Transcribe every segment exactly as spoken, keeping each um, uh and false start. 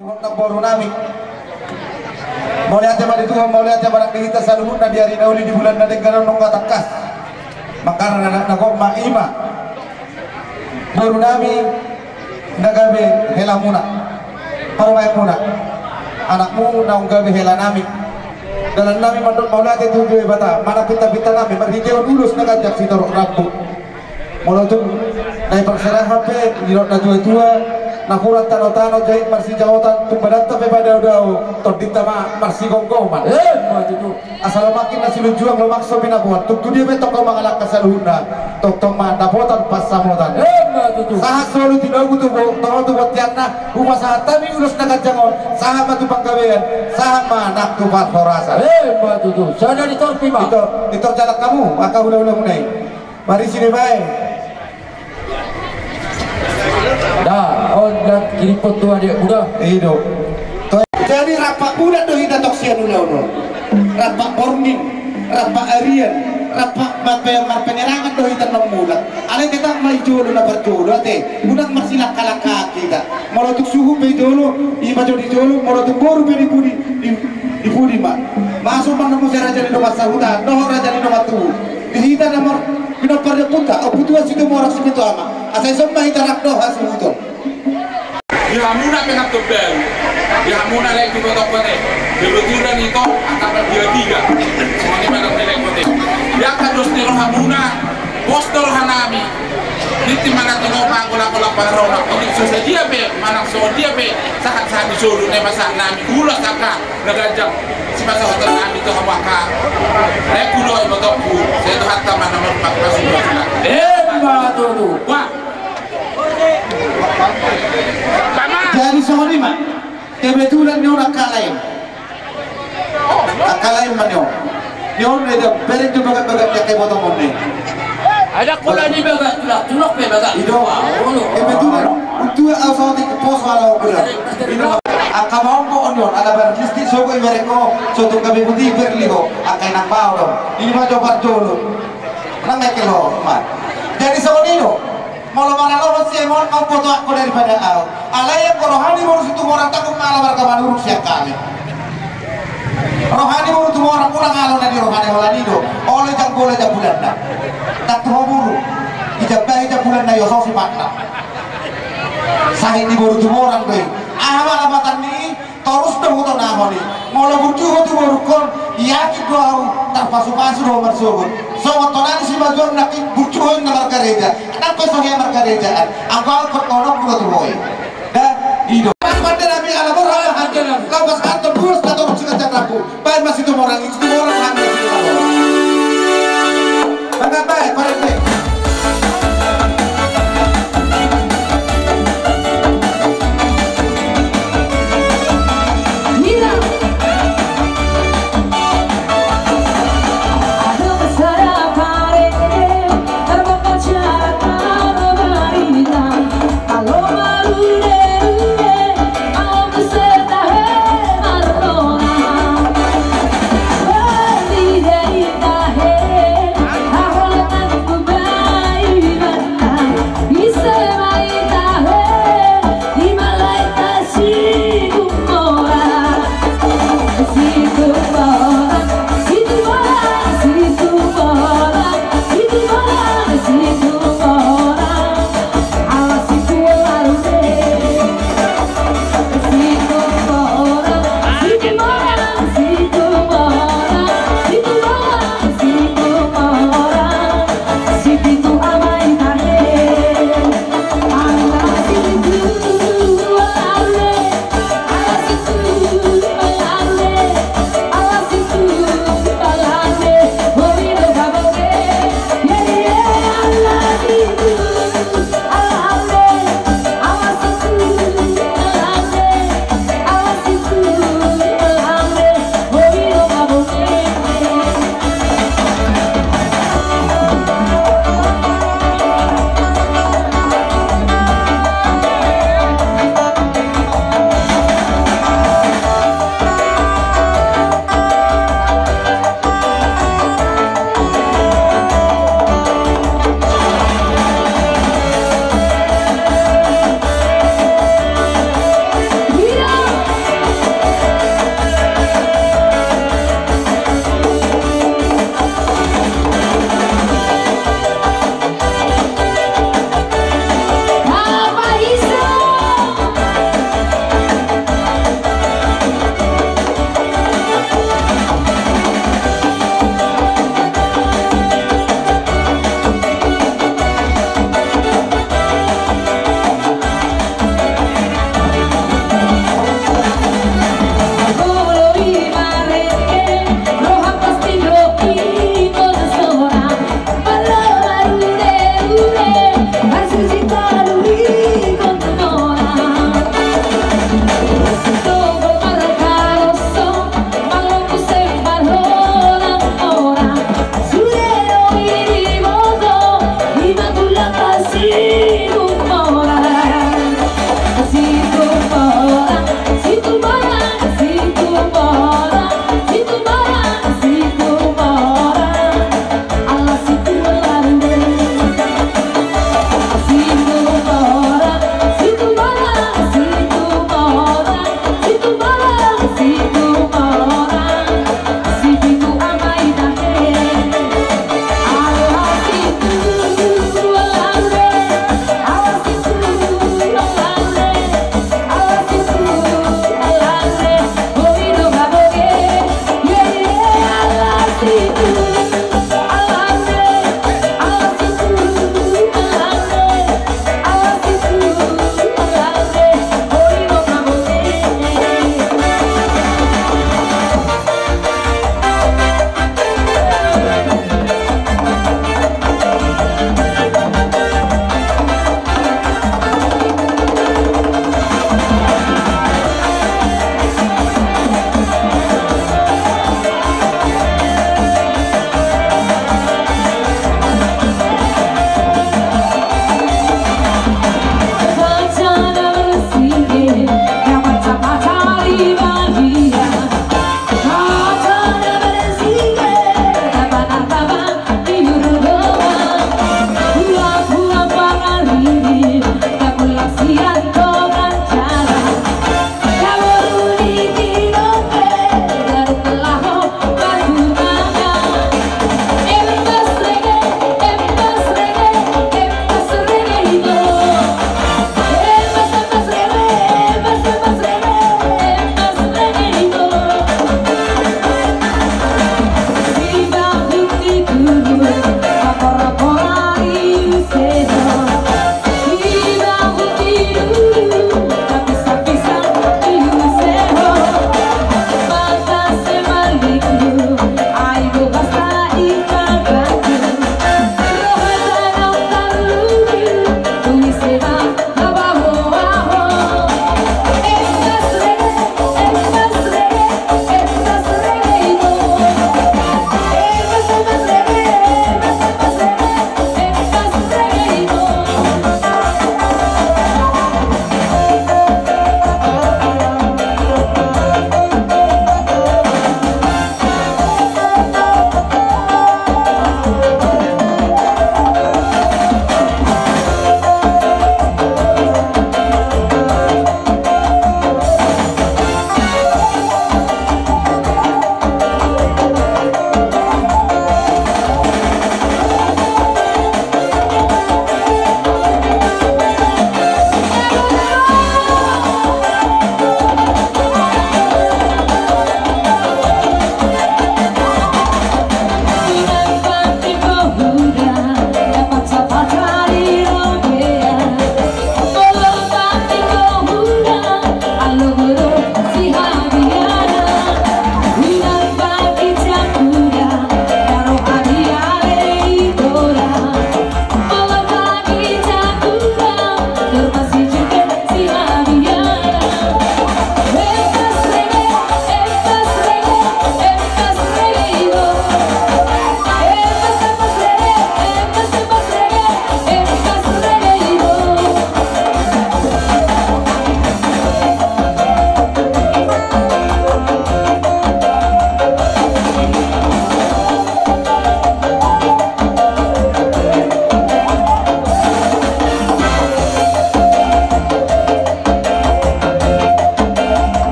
Dohot nang boru nami. Mauliate ma di Tuhan, mauliate ma nang di hita saluhutna di ari na uli, di bulan na denggan on nunga tangkas. Mangkana na gok ma i ma. Boru nami na gabe helamuna, parumaenmuna, anakmu naung gabe hela nami. Dalan nami mandok mauliate tu Debata, manang pinta-pinta nami marhitehon ulos na ganjang sitorop rambu. Molo tung na i parserahan pe, didok na tua-tua, napuran tano-tano jait marsijaotan, tung badanta pe madao-dao, tondinta ma marsigomgoman. Eh, ma tutu. Asa lomak ninna silunjuang, lomak so binaboan, tung tu dia pe tongtong mangalangka saluhutna, tongtong ma dapotan pansamotan. Eh, ma tutu. Sahat solu tinogu tu bo-, toho tu bonteanna, hupasahat hami ulos na ganjang on, sahat ma tu panggabean, sahat ma nang tu parhorasan. Eh, ma tutu. Sada di torpi ma. Itor, itor jalang hamu, angka hula-hulamuna i. Marisi do bae. Da, on dan kirimpon tu adekmu da. I do. To, jadi rampak bulan do hita tong sian ulaon on. Rampak borngin, rampak arian, rampak marpe-, marpenyerangan do hita naung mulak. Alai tetap ma i jolo na parjolo ate. Unang marsilangka-langka hita. Molo tung suhut pe i jolo, i ma jo di jolo, molo tung boru pe di pudi, di, di pudi ma. Masuk ma na muse raja ni dongan sahuta, dohot raja ni dongan tubu. Di hita na mar-, pinompar ni ompunta, Ompu Tuan Situmorang Sipitu Ama. Asa ison ma hita rap dohot hasuhuton. Di hamuna pe nang tombal. Di hamuna lagi di kota-kota. Kebetulan ito angka dia tiga. Semuanya mana lagi kota. Di angka dos ni rohamuna. Pos do roha nami. Ninti manang tinopa gola-gola parona. Otik so sadia pe, manang so dia pe. Sahat-sahat di solu, ne masak nami. Ulos angka. Na ganjang, sipasahaton nami tu hamu angka. Lek kulo i motokku, sai tu hatta mana mau pasu pasu. Eh, ma tutu. Wah. Jadi songon i ma. Kebetulan ni on angka lain. Angka lain ma ni on. Ni on, eh, dia, bereng tu bagat-bagat dia kebotongon ni. Ada kula di bagat, tulak, tulak pe bagat. I do. Wah, olo. Kebetulan. Untua au saotik pos wala au kula. I do. Angka maombo on on, ala barang listi sogo i bereng ko, sotung gabe putih berli ko, angka inang bao do. I ma jo parjolo. Nang meke lo, ma. Jadi songon i do. Molo manalohon si Emon, au poto angko daripada au. Alai anggo roha ni boru Situmorang tanggung ma ala marga Manurung sian hami. Roha ni boru Tumorang unang alo na di roha ni holan i do. Olo i janggola jambulanna. Nang tu ho boru. Dijambahi jambulanna i, ososi patna. Sahit ni boru Tumorang do i. Aha ma lapatan ni i, torus do hutonahon i. Molo burju ho tu borungkon, yakin do au, tarpasu-pasu do ho marsogot. Songon tona ni Simanjuntak i, burju ho inna margareja. Nang pe so hea margarejaan. Anggo au ingkon honongku do tu ho i. Da, i do. Pande nami ala borhat ma hande nami. Lapas anton buas na torop siganjang rambu. Baen ma Situmorang i, Situmorang hande Situmorang. Baen, baen, baen, baen.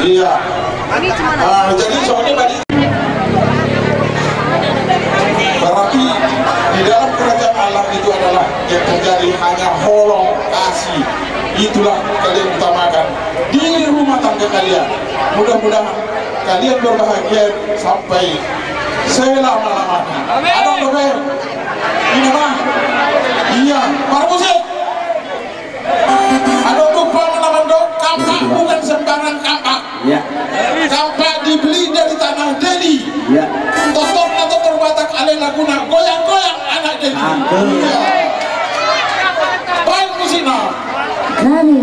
Iya. Ah, jadi soalnya tadi berarti di dalam kerajaan Allah itu adalah yang terjadi hanya holong kasih. Itulah kalian utamakan di rumah tangga kalian. Mudah-mudahan kalian berbahagia sampai selama-lamanya. Amin. Adong dope? Ini mah. Iya, parmusik. Adong dope na mandok, kampak bukan sembarang kampak. Iya. Kampak dibeli dari Tanah Deli. Iya. Totor na totor Batak, alai laguna goyang-goyang anak Deli. Aduh. Iya. Baik musiknya. Kami.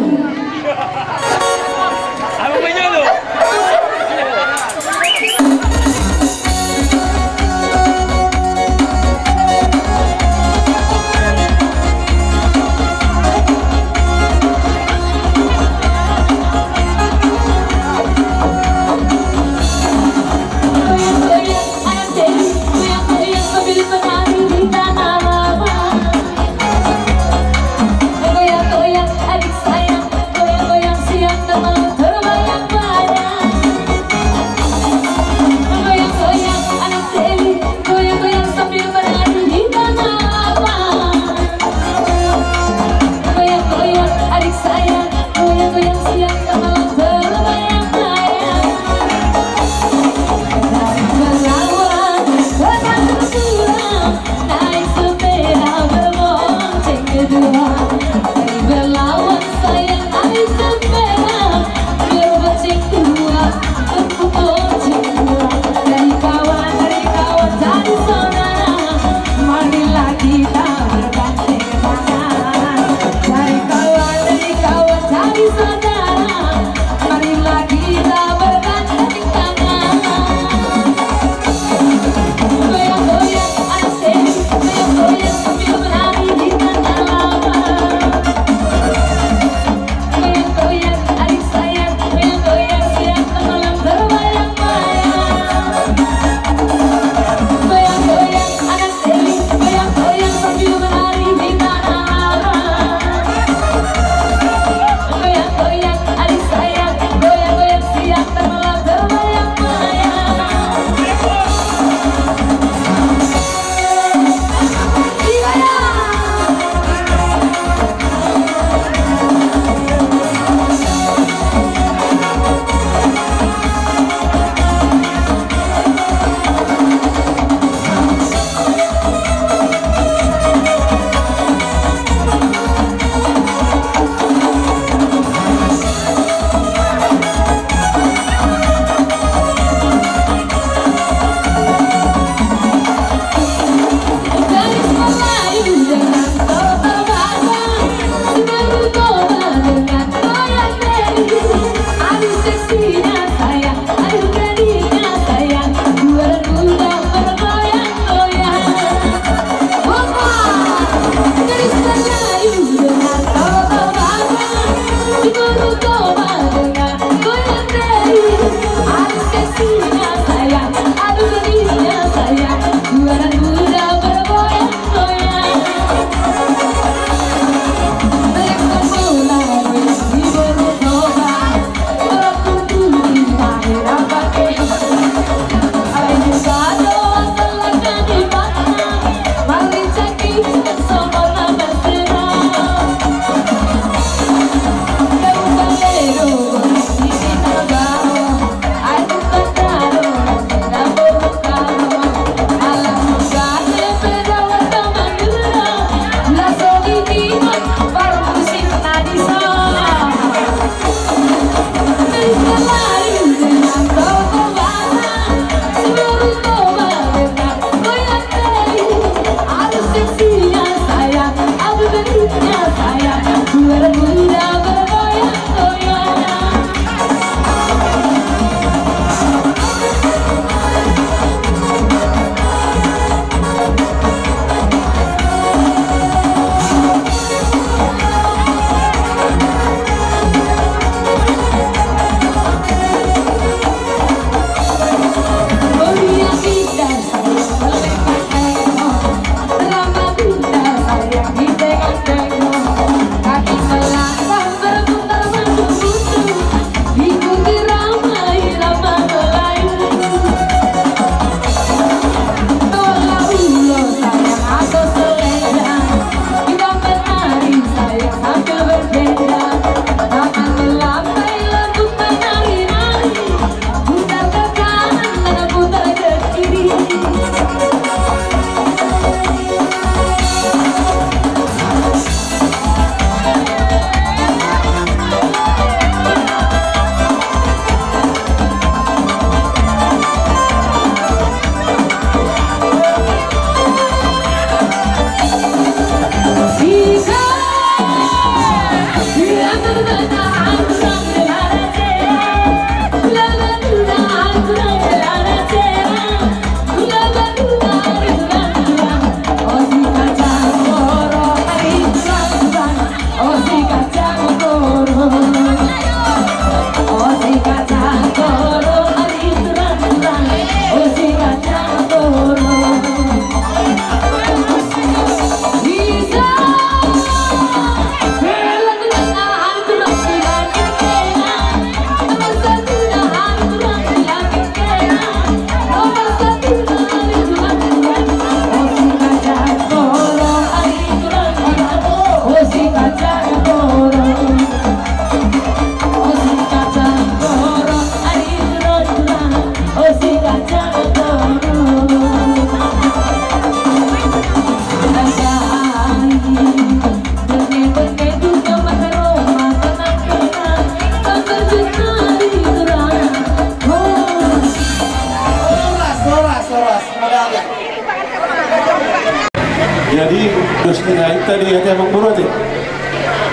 Jadi, dos ni na hita di hata Amangboru ate.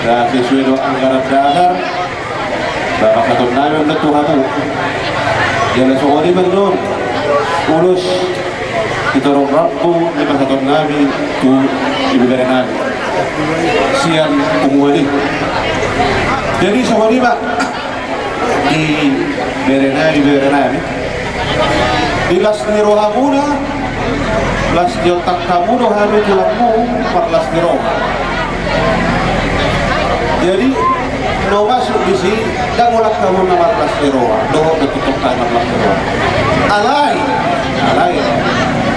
Nah, sesuai do anggaran dasar. Bah, pasahatonnami on tu hamu. Jala songon i ma on ulos sitorop rambu ni pasahatonnami tu ibeberenami sian punguan i. Jadi songon i ma di berenami, berenami. Di las ni rohamuna, las ni otak hamu do hami tulangmu marlas ni roha. Jadi, na masuk disi, ndang holan hamu na marlas ni roha, dohot na tutu hami marlas ni roha. Alai, alai,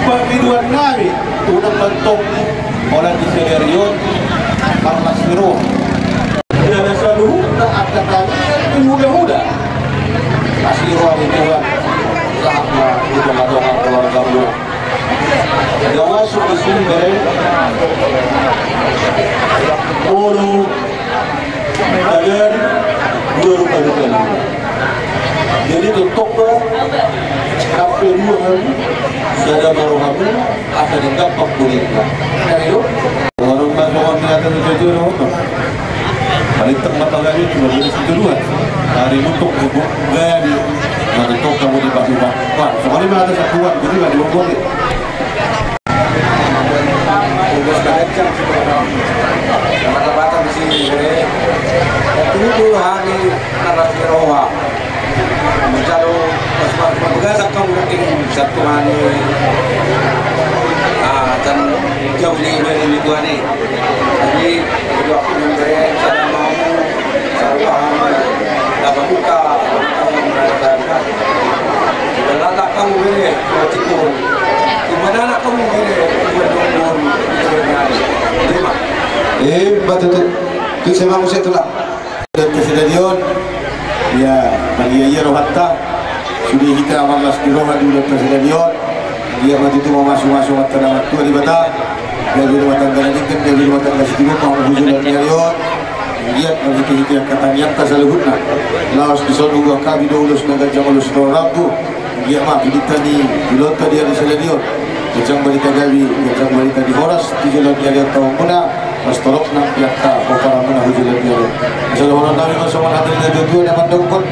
pangidoannami, unang mantong holan di sadari on marlas ni roha. Jala saluhutna angka tangiang ni hulahula. Asi roha ni Tuhan. Sahat ma di tongatonga keluargamuna. Jawa suku Sunda, Molo, Tagari, dua rupa-rupa. Jadi tongtong ma, hape dua hami, sada ma rohamuna, asa denggan pamulitna. Kan i do? Warung masuk on ni ate tu tutu do. Paling tek mata gani cuma di situ dua. Hari untuk ibu gani. Nanti tok kamu di pasukan. Wah, sekali mah ada satuan, jadi nggak diomongin. Tugas belajar, mata-mata di sini, jadi. Waktu itu hari narasi roha. Manjalo, pas, pas, pas, pas, satu hari, ah, dan jauh di, di, di Tuhan ini. Jadi, waktu memberi, saya mau, saya paham, dapat buka, dapat buka. Dalam kamu ini, mau tidur. Di mana anak kamu ini, buat dukun, buat nyari. Terima. Eh, betul, betul. Itu saya mau saya tulang. Di sadari on, ia, mangihut-ihut rohanta, sude hita marlas ni roha di sadari on, ia ma tutu mamasumasu ma Amanta na martua Debata, gabe rumah tangga na denggan, gabe rumah tangga sitiruon, ma hujolo ni ari on, ia marhite-hite angka tangiangta saluhutna, laos dison huboan hami do ulos na ganjang ulos sitorop rambu, Ia ma, pinta ni, pinta ni ari sadari on. Ganjang barita gabe, ganjang barita di horas, di joloan ni ari on taonmuna, las torop nang di angka pomparanmuna tu joloan ni ari on. Asa dohononnami ma songon hata ni natuatua na mandokkon,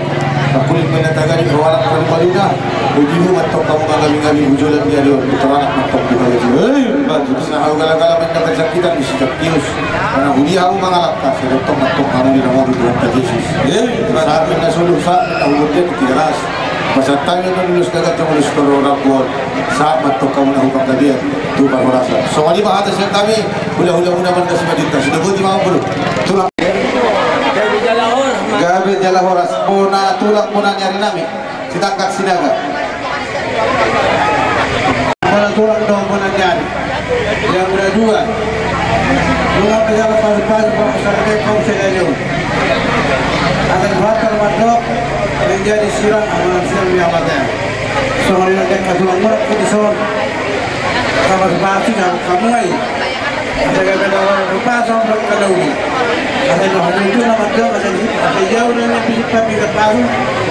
marhite ma na tagak di ruanak palu-paluna, lobi hamu ma antong hamu mangabe-ngabe tu joloan ni ari on, tu anak ma antong di hagaji. Hei, bagus. Sai hau gala-gala ma inna panjangkitan di si Jakius. Manang hudia hamu mangalangka, sai tongtong ma antong hamu di na modom Tuhanta Jesus. Hei, bagus. Sahat ma inna solu, sahat ma inna hubuntian di Tigaras. Pasahat hami ma ulos na ganjang ulos sitorop rambu on, sahat ma antong hamu na hupanggabean tu parhorasan. Songon i ma hata sian hami, hulahulamuna marga Simanjuntak. Sudah boti ma, Amangboru. Tulang. Gabe jala horas. Gabe jala horas. Bona tulangmuna ni ari nami. Sitangkas Sinaga. Bona tulang dohot bona ni ari. Yang kedua, tulang negara pasu-pasu, bangsa negara kaum sehari. Akan batal mandok menjadi sirang, amal sirang yang mati. Songon i ma angka tulang muna di son. Kabar basi kamu ai. Asa gabe na rupa songon kadauri. Asa dohot itu nama dohot asa di, asa jauh dari yang bisa pakai kapasu.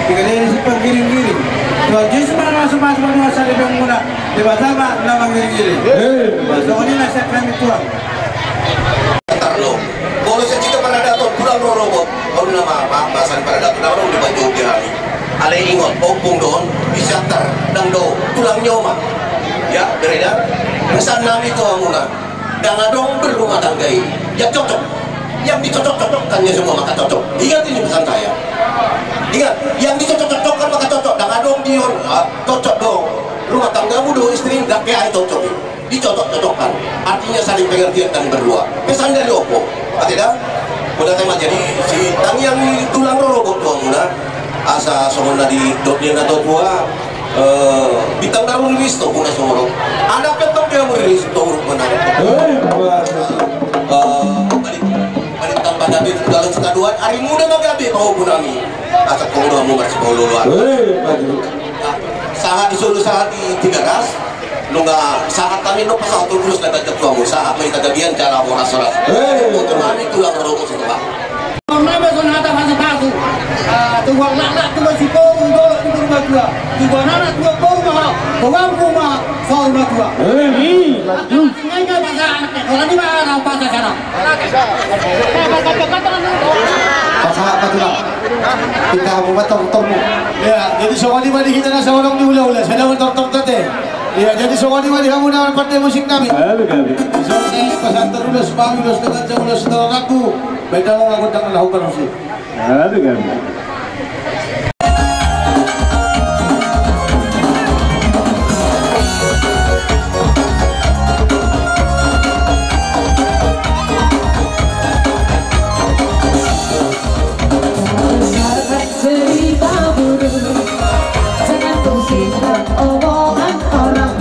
Tiga dari si panggiring-giring. Tuhan Yesus ma na masuk-masuk ma nuaeng sada di bengkona. Debata ma na manggiring-giring. Hei. Songon i ma sian hami tulang. Tarlo. Bolo sacita panadaton pulang rorobot. Baru na San pada datu dang adong di panjou di hami. Alai ingot, ompung do on, di Siantar, dang do, tulang ni oma. Ya, beredar. Pesan nami tu hamuna. Dang adong berumah tangga i yang cocok. Yang dicocok-cocokkan ya semua maka cocok. Ingat ini pesan saya. Ingat, yang dicocok-cocokkan maka cocok. Dang adong di on, ah, cocok do. Rumah tanggamu do istri, dang ke ai cocok i. Dicocok-cocokkan. Artinya saling pengertian kami berdua. Pesan dari opo. Ate da? Udah tema jadi si tangiang ni tulang rorobot tu hamuna. Asa songon na didok ni na tua-tua, eh, bintang na ruriris do muna songon on. Anak pe tong dia muriris do uruk menang. Hei, bagus. Eh, balik, balik tambah gabe tu dalam sekaduan, ari muda ma gabe pahompu nami. Asa tong do hamu marsipaolo-oloan. Hei, bagus. Sahat di Solo, sahat di Tigaras. Nunga sahat hami do pasahathon ulos na ganjang tu hamu, sahat ma hita gabean jala horas-horas. Hei. Untuk hami tulang rorobot Sitohang. Songon on ma songon hata pasu-pasu. Ah, tubuan laklak, tubuan siporu, dolok, tubuan matua. Tubuan anak, tubuan boru ma ho, tubuan boru ma ho, tubuan matua. Hei, bagus. Ingat, ingat, pasahat anak, orang di mana, pasahat sana. Pasahat apa tu, Bang? Kita mau matang-tang. Ya, jadi songon i ma di hita na saholong ni hula-hula, sada ma tongtong tate. Iya, jadi songon i ma di hamu na pandai musik nami. Aduh, kami. Songon i, pasahat ulos, pahami ulos, dengan jauh ulos, tolong aku. Beda lo, aku jangan lakukan musik. Aduh, kami. Cerita burung, jangan kau simpan omongan orang.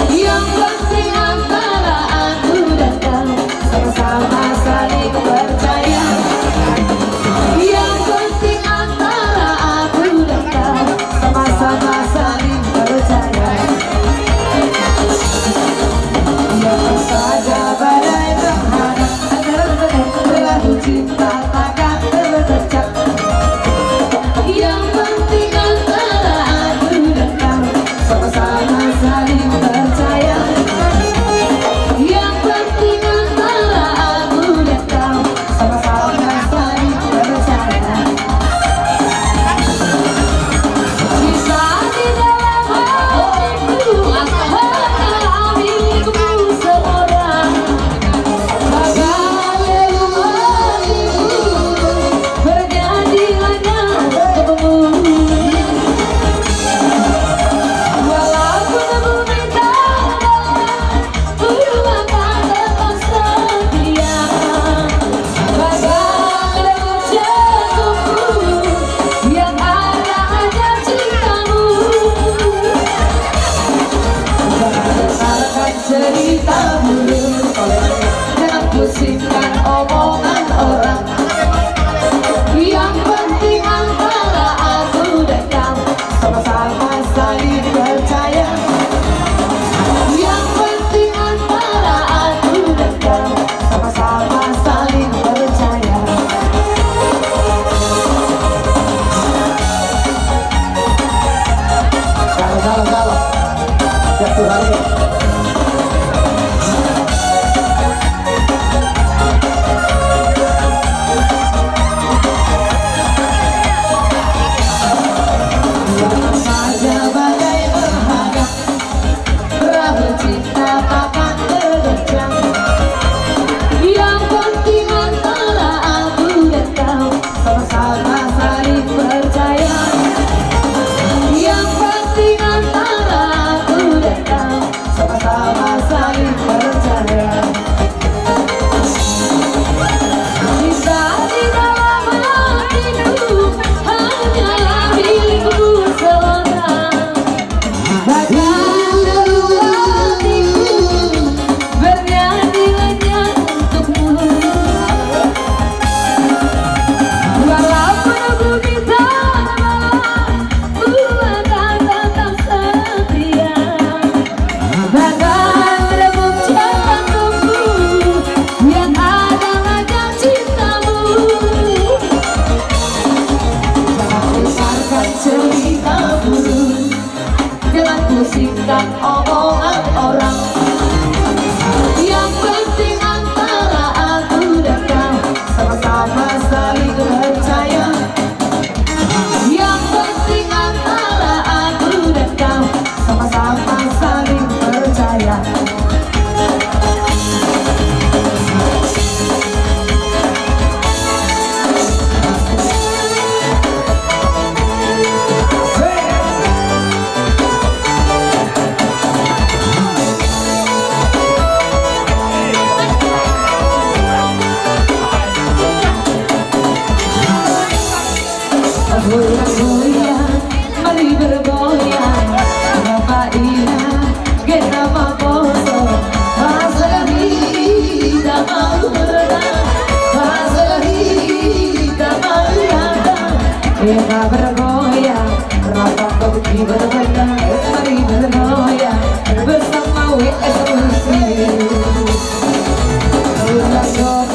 Yang penting antara aku dan kau sama-sama saling percaya. Yang penting antara aku dan kau sama-sama saling percaya. Biarpun saja badai menghadang, antara kita berlalu cinta. Yang penting antara aku dan kau sama-sama saling percaya. Yang penting antara aku dan kau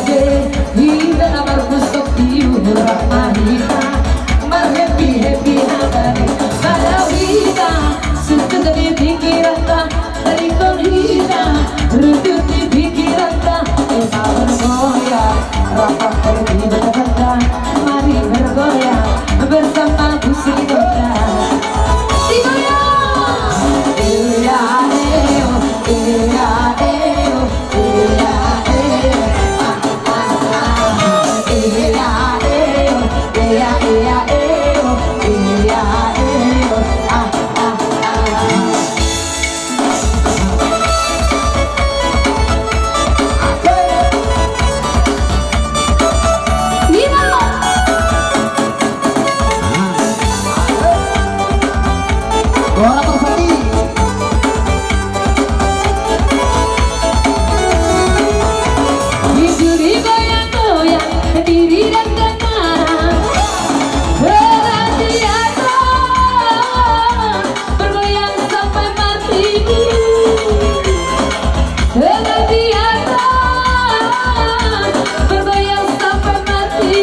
Hita na marpusok di uhur ma hita, marhappy-happy hita, pala hita sungkun di pikiranta, tarikon hita rundut di pikiranta. Kita bergoyang, rap bergoyang, mari bergoyang bersama Gusti Gondang. Digoyang! Iya, iya, iya, iya. Diri goyang-goyang, diri dangdang. Bergoyang sampai mati. Bergoyang sampai mati.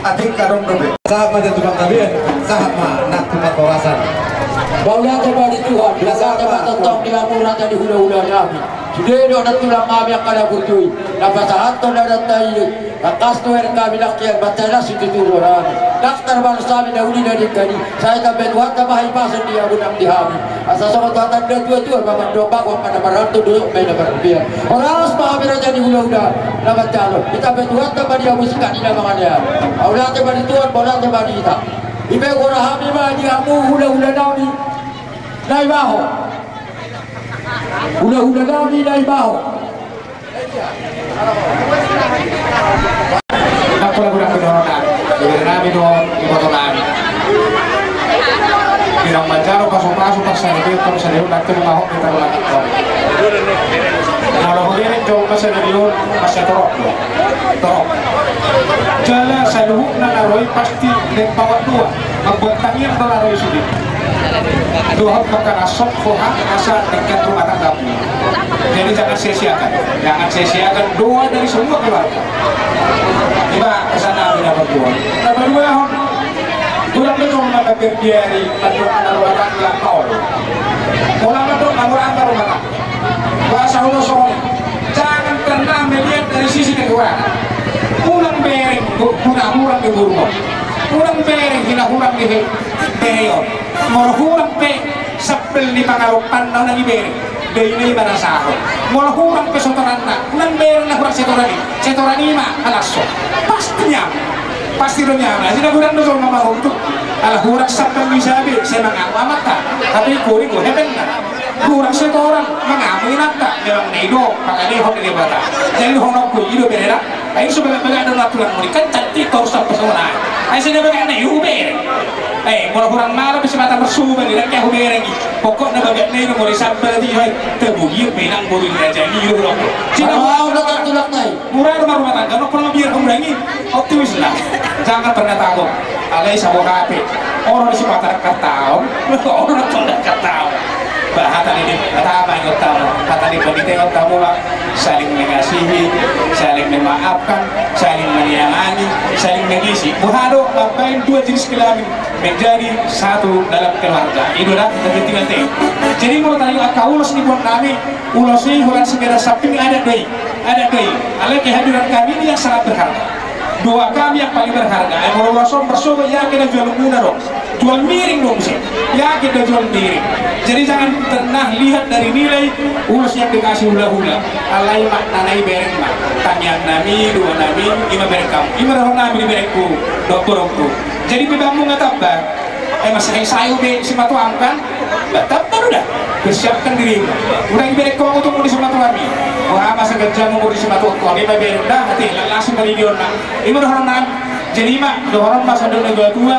Atik adong dope. Sahat ma di Tuhan kami, sahat ma nang tu parhorasan. Mauliate ma di Tuhan, mauliate ma tongtong di hamu raja ni hulahula nami. Sude do na tulang nami angka na burju i, na pasahathon adat na i, tangkas tu R K B nangkin, baca na situtu do nami. Ndang tarbalos hami na uli na denggan i, sai tamba Tuhanta ma hahipason di hamu nang di hami. Asa songon hata ni natuatua, bapak dohot bapak, na marhata do, bahen na marhata. Horas ma hami raja ni hulahula, na manjalo. Hita pe Tuhanta ma di hamu singkat ni na mangalehon. Mauliate ma di Tuhan, mauliate ma di hita. Ipe hurang hami ma di hamu hulahula nami. Naibaho. Hulahula nami Naibaho. Nang pola godang pinoron nami, ibere nami do, iboto nami. Inang manjalo pasupasu, pasangapion, pasangapion, nang tolu mahok, kita ulang. Molo hubereng jolma sadari on, pasti torop do. Torop. Jala saluhutna na ro i pasti lempawat dua. Mambuat tangiang do na ro i sude. Dohot pangkalashon boha asa denggan rumah tanggamu. Jadi jangan sia-siakan. Jangan sia-siakan doa dari semua keluarga. Iba pesan nami na paduahon. Na paduahon. Godang do jolma na berdiari, na jolma na rumah tangga, maol. Pola mandok na rumah tangga. Bahasa Solo songon i. Jangan pernah melihat dari sisi kekurangan. Unang bereng hu-, hurang-hurang di hurang. Unang bereng hurang-hurang di he-, bereon. Molo hurang pe Sambel ni pangalompanna unang ibereng. Dainai manasahon. Molo hurang pe setoranna, unang bereng na hurang setoran i. Setoran i ma halashon. Pasti nyaman. Pasti do nyaman. Asi na hurang do jolma maruntuk. Ala hurang sambel ni sabe, sai mangamu amanta. Hape i koring do hepenna. Hurang setoran, mangamu inanta. Memang na i do pangalehon ni Debata. Jadi dohononku i do bereng. Ai so bagak-bagak do na tulang muni kan cantik torus sampe songon i. Ai sai na bagak na i hubereng. Eh, molo hurang malo pe si mata marsuba ni rakyat hubereng i. Pokokna bagak na i do molo i sambel di hai. Tabugi pe inang boru ni raja i do hurang. Sina hurang na tulang na i. Mura do marumah tangga no pernah biar hurang i. Optimis lah. Jangan pernah takut. Alai sabo hape. Olo do si mata rangkat taon. Olo do na tulang rangkat taon. Bah, hata ni Debata ma ingot hamu, hata ni pandita ingot hamu ma, saling mengasihi, saling memaafkan, saling menyayangi, saling mengisi. Boha do mambahen dua jenis kelamin menjadi satu dalam keluarga. I do na terpenting ate. Jadi molo taringot angka ulos ni boan nami, ulos i holan si Medan Samping adat do i, adat do i. Alai kehadiran kami ini yang sangat berharga. Doa kami yang paling berharga. Ai molo ulos on marsogot, yakin do jual muna do. Jual miring do muse. Yakin do jual miring. Jadi jangan pernah lihat dari nilai ulos yang dikasih hula-hula. Alai maknana i bereng ma. Tangiang nami, doa nami, i ma bereng hamu. I ma dohot nami di berengku, dohot borungku. Jadi pe bambu nga tamba. Eh, masa kayak sayu be si matuam kan? Ba, tamba do da. Persiapkan dirimu. Unang ibereng ho utukmu di si matuam i. Wah, masa ganjang umur di si matuam. Kau ni ma bereng da, hati, lalas si paridion na. I ma dohononku. Jadi i ma, dohonon ma sandok na tua-tua.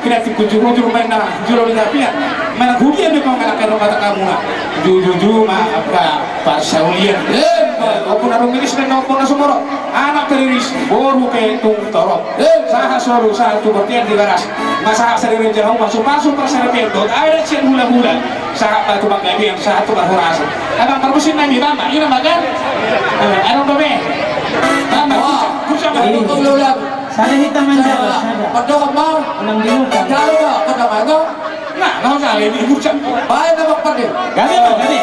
Kena ti kujur-kujur main na, jolo di tapian. Mana kudia be kau ngalak kena mata kamu na. Juju-juju ma, apa, parsaulian. Eh, ompung na rumiris main na ompung na sumorop. Anak teriris, boru pe tung torop. Sahat solu, sahat tu bontean Tigaras. Masahat sadari on jaha, pasu-pasu parsaripeon dohot adat sian hula-hula. Sahat ma tu panggabean, sahat tu parhorasan. Abang parmusim nami, bang, bang, ina makan. Eh, adong dope. Bang, bang, kursa, kursa, bang. Sada hita manjalo, sada. Unang dilupa. Jalo, bang, kota Margo. Nah, lawan sale di kursa. Baik, bang, pade. Gabe, bang, gabe.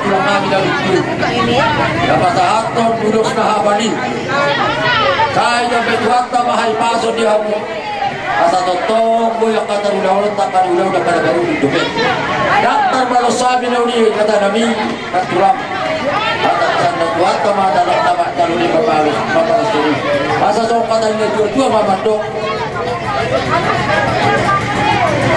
Tulang nami na lucu. Na pasahathon ulos na hapan i. Sai jambe Tuhanta ma hahipason di hamu. Asa tongtong boi angka taruna on, angka taruna on, angka na baru di dope. Ndang tarbalos hami na uli hata nami, na tulang. Hata na Tuhanta ma, na Tuhanta ma, na uli mambalos, mambalos uli. Asa songon hata ni na tuatua ma mandok.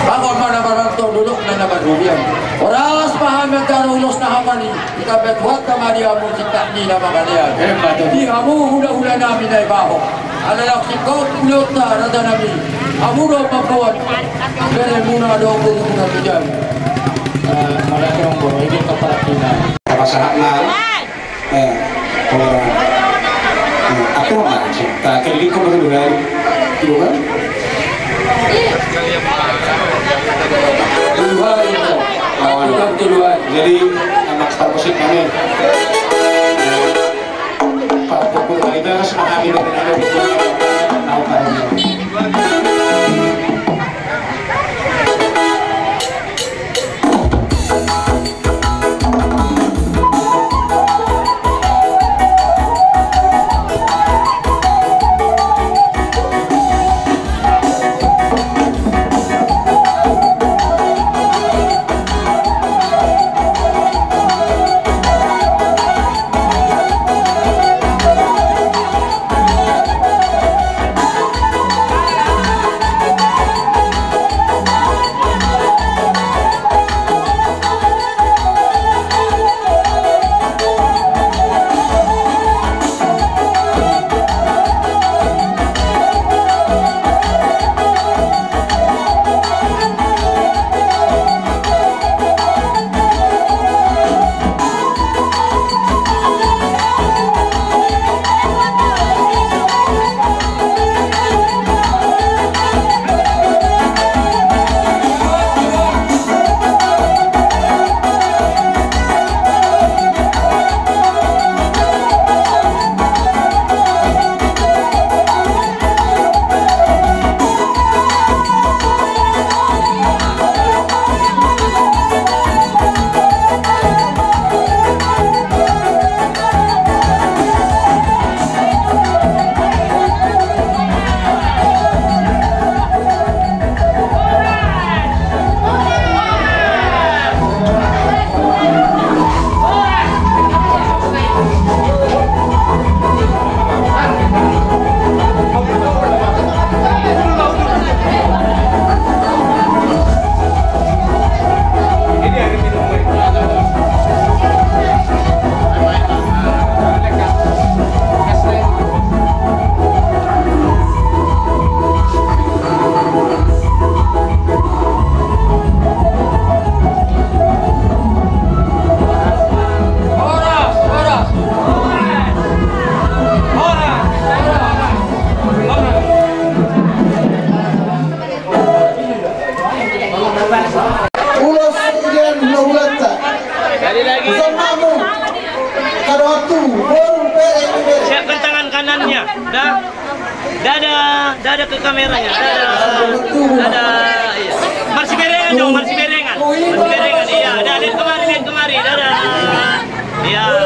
Bahen ma na marantau dolok na na marhurian. Horas ma hami manjalo ulos na hapan i. Ditambai Tuhanta ma di hamu sintak ni na mangalean. Emma tutu. Di hamu hulahula nami na ibaho. Ala na singkop ulaonta raja nami. Hamu do mamboan. Beremuna do gurumuna tu jami. Eh, mauliate ma, Amang Boru, ini kepada kita. Apa sahat, Mang? Eh, ora. Eh, apa, Mang? Tak keliling kau betul kan? Gitu kan? Dua, itu. Oh, dua. Jadi, anak star musik kami. Pak Gubernur, itu yang senang hati dan ada di sini. Tahu kan? Ulos sian hulahulanta. Sekali lagi. Sama mu. Kado waktu. Boru, bere, bere. Siapkan tangan kanannya. Dah. Dadah, dadah ke kameranya. Dadah. Dadah. Iya. Marsiberengan dong, marsiberengan. Marsiberengan. Iya, dadah, lihat kemari, lihat kemari. Dadah. Iya.